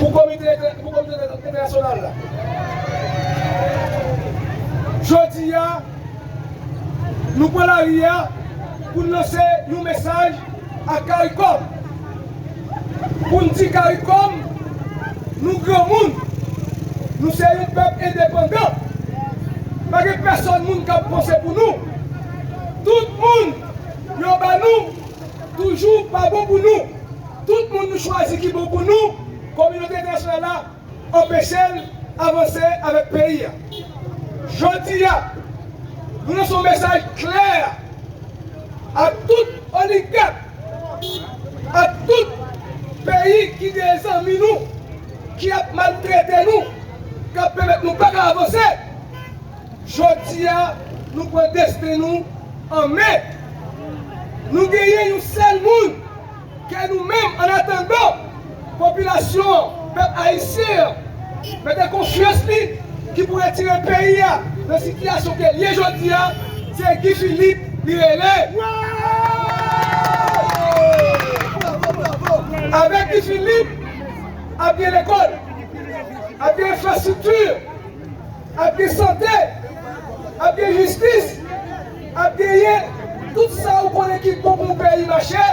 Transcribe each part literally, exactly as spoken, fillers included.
pou komite, pou komite entènasyonal la. Jodi a, nou pran lari a pou n lanse yon mesaj a Karikòm. Pou n di Karikòm, nou granmoun, nou se yon pèp endepandan. Pa gen pèsòn moun k ap panse pou nou. Tout moun yo ba nou toujou pa bon pou nou. Tout moun nou chwazi ki bon pou nou, kominote entènasyonal la anpeche l avanse avèk peyi a. Jodi a, nou lanse yon mesaj klè a tout oligak, a tout peyi ki gen zanmi nou, ki ap maltrete nou, k ap pèmèt nou pa ka avanse. Jodi a, nou pran desten nou an men. Nou genyen yon sèl moun ke nou menm, an atandan, popilasyon, pèp ayisyen an, mete konfyans li, ki pou retire peyi a nan sitiyasyon ke l ye jodi a, se Guy Philippe li rele. Avèk Guy Philippe, ap gen lekòl, ap gen enfrastrikti, ap gen sante, ap gen jistis, ap genyen tout sa ou konnen ki bon pou yon peyi mache.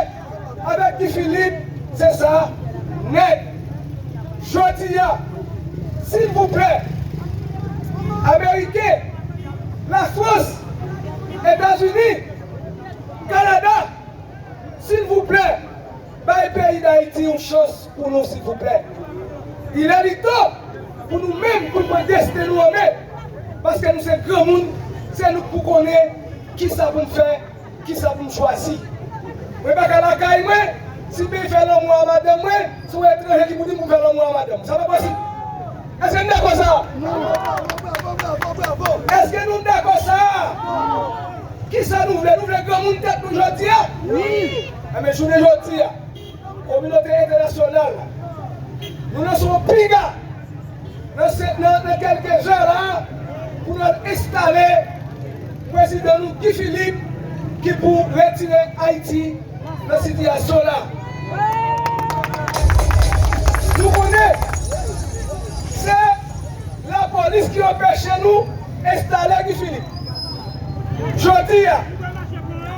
Avèk Guy Philippe, se sa nèt. Jodi a, silvouplè, Ameriken, Lafrans, Etazini, Kanada, silvouplè, bay peyi Dayiti yon chans pou nou, silvouplè. Il est le temps pou nou menm, pou n pran desten nou an men. Paske nou se granmoun, se nou k pou konnen kisa pou n fè, kisa pou n chwazi. Mwen pa ka lakay mwen, si m fè lanmou a madanm mwen, se yon etranje ki pou di m pou m fè lanmou a madanm. Sa pa posib. Èske n dakò sa? Èske nou dakò sa? Kisa nou vle? Nou vle granmoun tèt nou jodi a? Wi. Enben, jounen jodi a, kominote entènasyonal la, nou lanse yon piga nan se, nan, nan kèlke zè la pou n al enstale prezidan nou Guy Philippe ki pou retire Ayiti nan sitiyasyon la. Nou konnen se lapolis ki anpeche nou enstale Guy Philippe. Jodi a,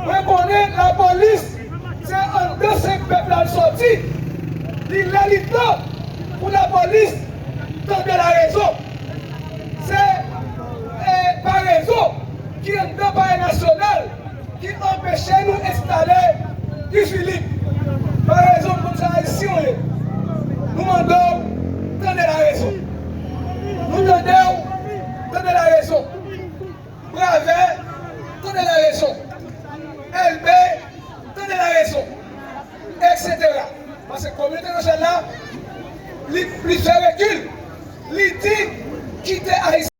mwen konnen lapolis se anndan senk pèp la l sòti. Li lè li tan pou lapolis tande larezon. Se, e, parezon ki anndan Palè Nasyonal ki anpeche nou enstale Guy Philippe. Parezon, konn sa Ayisyen w ye. Nou mande w tande larezon. Nou tande w tande larezon. Bravè, tande larezon. Èlbe, tande larezon. Etsetera. Paske kominote entènasyonal la, li, li fè rekil. Li di, kite Ayisyen